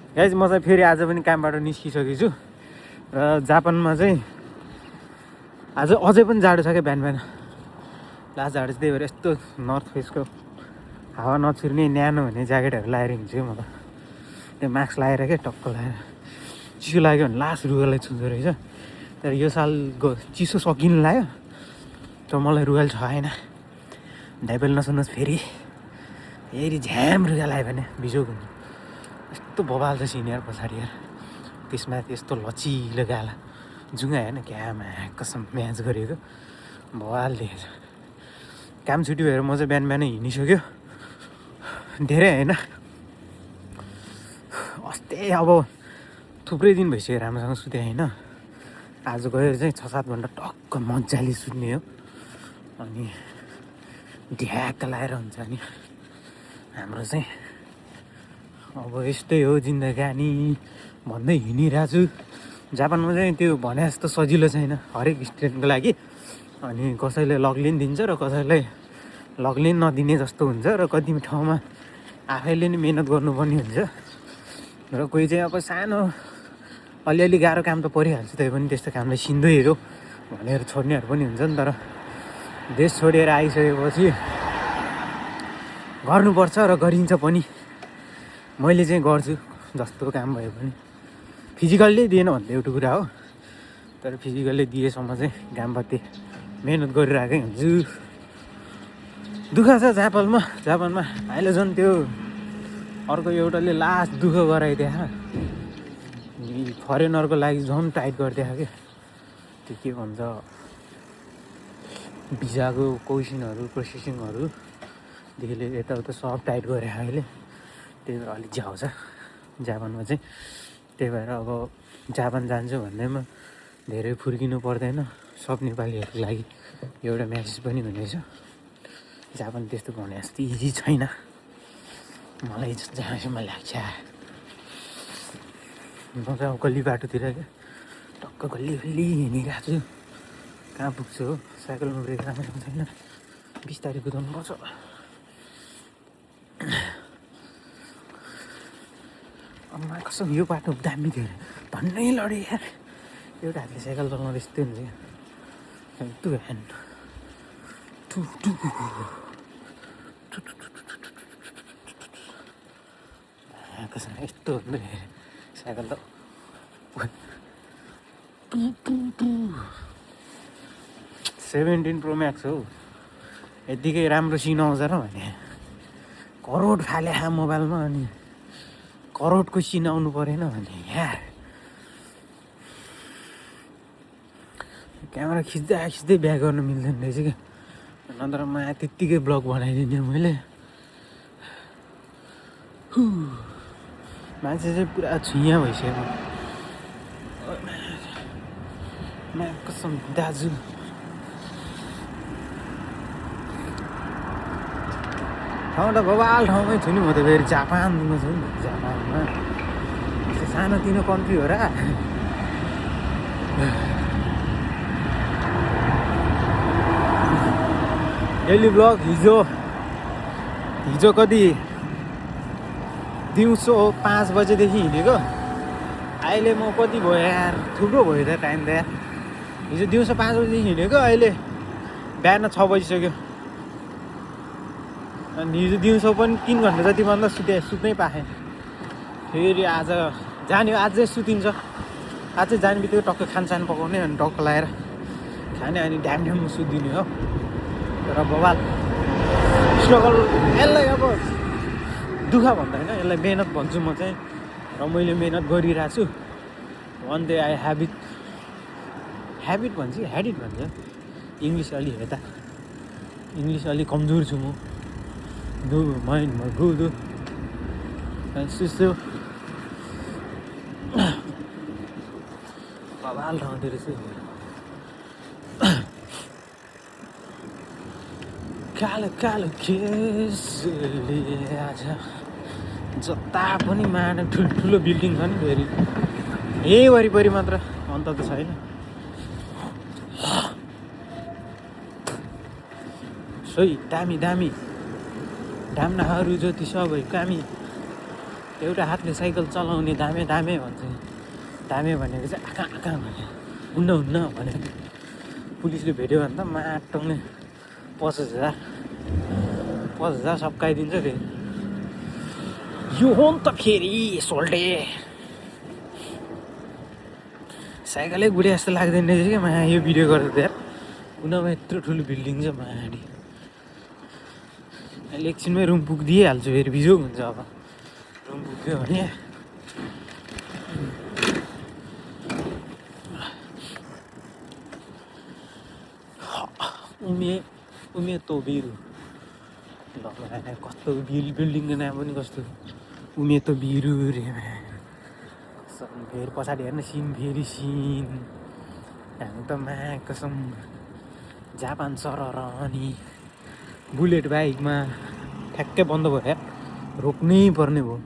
Guys म चाहिँ फेरि आज पनि कामबाट निस्किसकेको छु र जापानमा चाहिँ आज अझै पनि जाडो छ क्या बिहान बिहान लास्ट जाडो चाहिँ। त्यही भएर यस्तो नर्थ फेसको हावा नछिर्ने न्यानो हुने ज्याकेटहरू लगाएर हिँड्छु म त। त्यो मास्क लगाएर क्या टक्क लगाएर चिसो लाग्यो भने लास्ट रुगाललाई छुँदो रहेछ। तर यो सालको चिसो सकिनु लाग्यो तर मलाई रुगाल छ आएन। डाइबल नसुन्नुहोस् फेरि झ्याम रुगा लाग्यो भने बिजोग हुन्छ। यस्तो बबाल छ सिनियर पछाडि यार। त्यसमा त्यस्तो लचिलो गाला जुङ्गा होइन क्यामा कसम म्याच गरेको बवाल देखेछ। काम छुट्टी भएर म चाहिँ बिहान बिहानै हिँडिसक्यो धेरै होइन। अस्ति अब थुप्रै दिन भइसक्यो राम्रोसँग सुतेँ होइन। आज गएर चाहिँ 6-7 घन्टा टक्क मजाले सुत्ने हो अनि ढ्याक्क लगाएर हुन्छ। अनि हाम्रो चाहिँ अब यस्तै हो जिन्दगानी भन्दै हिँडिरहेको छु। जापानमा चाहिँ त्यो भने जस्तो सजिलो छैन हरेक स्टुडेन्टको लागि। अनि कसैले लगलिन दिन्छ र कसैलाई लगलिन नदिने जस्तो हुन्छ र कति ठाउँमा आफैले नै मिहिनेत गर्नुपर्ने हुन्छ र कोही चाहिँ अब सानो अलिअलि गाह्रो काम त परिहाल्छ त्यही पनि त्यस्तो कामलाई सिन्धै हेऱ्यो भनेर छोड्नेहरू पनि हुन्छ नि। तर देश छोडेर आइसकेपछि गर्नुपर्छ र गरिन्छ पनि। मैले चाहिँ गर्छु जस्तो काम भए पनि। फिजिकल्ली दिएन भने त एउटा कुरा हो तर फिजिकल्ली दिएसम्म चाहिँ घाम बत्ती मिहिनेत गरिरहेकै हुन्छु। दुःख छ जापानमा अहिले झन् त्यो अर्को एउटाले लास्ट दुःख गराइदिए फरेनरको लागि झन् टाइट गरिदिएको क्या। त्यो के भन्छ भिजाको क्वेसनहरू प्रोसेसिङहरूदेखि लिएर यताउता सब टाइट गरे अहिले। त्यही भएर अलिक झ्याउ छ जापानमा चाहिँ। त्यही भएर अब जापान जान्छु भन्दैमा धेरै फुर्किनु पर्दैन। सब नेपालीहरूको लागि एउटा म्यासेज पनि हुनेछ जापान त्यस्तो भने जस्तो इजी छैन मलाई जहाँसम्म लाग्छ। म चाहिँ अब गल्ली बाटोतिर क्या टक्क गल्ली हिँडिरहेको छु। कहाँ पुग्छु हो साइकलमा ब्रेक राम्रोसँग छैन बिस्तारै कुदाउनु पर्छ। अम्मा कसम यो बाटो दामी थियो भन्नै लड्यो यार। एउटा हातले साइकल चलाउँदा यस्तै हुन्छ क्या टु ह्यान्ड टु टु कसम यस्तो हुँदै साइकल त 17 प्रो म्याक्स हो यतिकै राम्रो सिन आउँछ र भने करोड फाले मोबाइलमा अनि करोडको सिन आउनु परेन भने यार क्यामेरा खिच्दै ब्याक गर्नु मिल्दैन रहेछ क्या। नत्र माया त्यत्तिकै ब्लग बनाइदिने मैले। मान्छे चाहिँ पुरा छुइया भइसक्यो कसम दाजु। ठाउँ त बबाल ठाउँमै छु नि म त फेरि जापानमा छु नि। जापानमा सानोतिनो कन्ट्री हो र। डेली ब्लग हिजो कति दिउँसो 5 बजेदेखि हिँडेको अहिले म कति भयो यार थुप्रो भयो त टाइम त यार। हिजो दिउँसो 5 बजेदेखि हिँडेको अहिले बिहान 6 बजिसक्यो। अनि हिजो दिउँसो पनि 3 घन्टा जति भन्दा सुत्नै पाएँ। फेरि आज जाने अझै सुतिन्छ। अझै जाने बित्तिकै टक्क खानसान पकाउने अनि टक्क लगाएर खाने अनि ढ्याम सुत्दिने हो। तर बबाल स्ट्रगल यसलाई अब दुःख भन्दैन यसलाई मेहनत भन्छु म चाहिँ। र मैले मेहनत गरिरहेको छु। वान डे आई ह्याबिट भन्छ इङ्ग्लिस अलि कमजोर छु म। दु माइन्ड म गुदु सुसु बबाल ठाउँतिर छु। कालो केसले आज जता पनि माने ठुल्ठुलो बिल्डिङ छ नि फेरि यही वरिपरि मात्र अन्त त छैन। सोही दामी डाम्नाहरू जति सबै कामी एउटा हातले साइकल चलाउने दामे दामे भन्छ दामे भनेको चाहिँ आँखा आँखा भने हुन्न हुन्न भने पुलिसले भेट्यो भने त माटोङले 50,000 सब्काइदिन्छ फेरि यो हो नि त फेरि सोल्टे साइकलै गुडे जस्तो लाग्दैन रहेछ क्या मा यो भिडियो गर्दा त यार उनीमा यत्रो ठुलो बिल्डिङ छ माडी अहिले एकछिनमै रुम पुगिदिइहाल्छु फेरि बिजोग हुन्छ अब रुम पुग्यो भने उमे तोबिरु ल कस्तो बिल्डिङको नाम पनि कस्तो उमे तोबिरु रे फेरि पछाडि हेर्न सिन फेरि सिन हामी त मा कसम जापान सरर अनि बुलेट बाइकमा ठ्याक्कै बन्द भयो यार रोक्नै पर्ने भयो